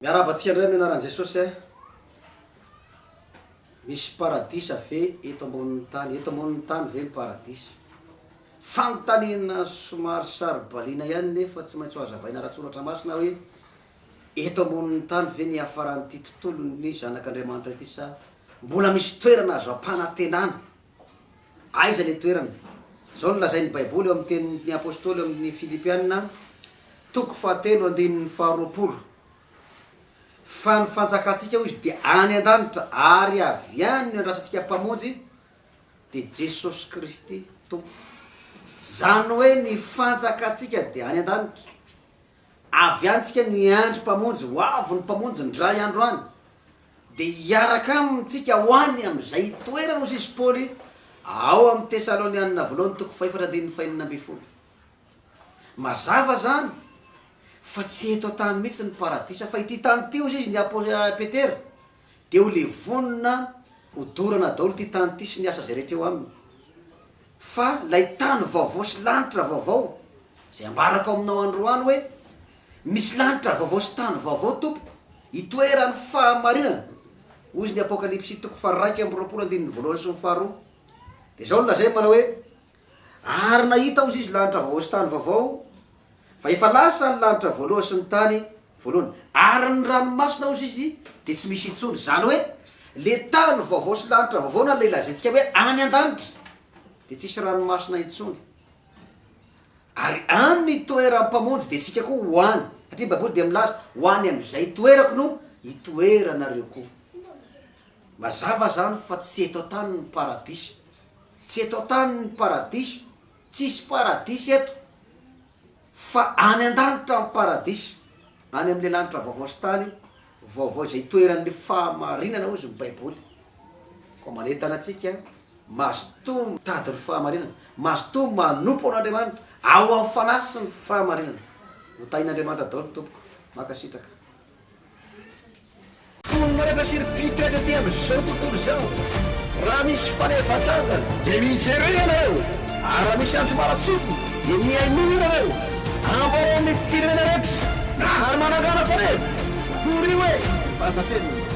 Miarahaba antsika indray amin'ny anaran'i Jesosy eh. Misy paradisa ve eto ambonin'ny tany? Eto ambonin'ny tany ve ny paradisa? Fanontaniana somary saro-baliana ihany nefa tsy maintsy ho hazavaina ara-tsoratra masina hoe eto ambonin'ny tany ve ny hiafaran'ity tontolon'ny zanak'Andriamanitra ity sa mbola misy toerana azo ampanantenana? Aiza ilay toerana? Izao no lazain'ny Baiboly ao amin'ny tenin'ny apostoly ao amin'ny Filipiana, toko fahatelo andininy faharoapolo, Fa ny fanjakantsika, hoy izy, dia any an-danitra, ary avy any no iandrasantsika Mpamonjy, dia Jesosy Kristy Tompo. Izany hoe ny fanjakantsika dia any an-danitra. Avy any tsika no hiandry Mpamonjy, ho avy ny Mpamonjy indray andro any, dia hiaraka Aminy tsika ho any amin'izay toerana, hoy sisy Paoly ao amin'ny Tesalonianina voalohany toko fahefatra andininy fahenina ambin'ny folo. Mazava izany fa tsy eto an-tany mihitsy ny paradisa, fa ity tany ity, hoy izy ny Apo Petera, dia ho levonina hodorana daholo ity tany ity sy ny asa izay rehetra eo aminy. Fa ilay tany vaovao sy lanitra vaovao izay ambarako aminao androany hoe, misy lanitra vaovao sy tany vaovao tompoko, itoeran'ny fahamarinana, hoy izy ny Apokalypsy toko faha-21 andininy voalohany sy ny faharoa. Dia izao no lazainy manao hoe, Ary nahita hozy izy lanitra vaovao sy tany vaovao, fa efa lasa ny lanitra voalohany sy ny tany voalohany, ary ny ranomasina hozy izy dia tsy misy intsony. Izany hoe, le tany vaovao sy lanitra vaovao na le lazaintsika hoe any an-danitra dia tsisy ranomasina intsony. Ary any ny toeran'ny Mpamonjy dia tsika koa ho any, satria ny Baiboly dia milaza, ho any amin'izay toerako no hitoeranareo koa. Mazava zany fa tsy eto an-tany ny paradisa. Tsy eto an-tany ny paradisa, tsisy paradisa eto fa any an-danitra ny paradisa, any amin'ilay lanitra vaovao sy tany vaovao izay itoeran'ny fahamarinana hozy ny baiboly. Koa manentana antsika, mazotoa mitady ny fahamarinana, mazotoa manompo an'Andriamanitra ao amin'ny fanahy sy ny fahamarinana. Ho tahin'Andriamanitra daholo tompoko. Mankasitraka. Mponina rehetra sy ry mpitoetra aty amin'izao tontolo izao, raha misy faneva atsangana, dia mijereo ianareo, ary raha misy antso mara-tsofina, dia mihainoa ianareo. Ambarao amin'ny firenena rehetra, ary manangàna faneva, torio e, fa aza fehezina.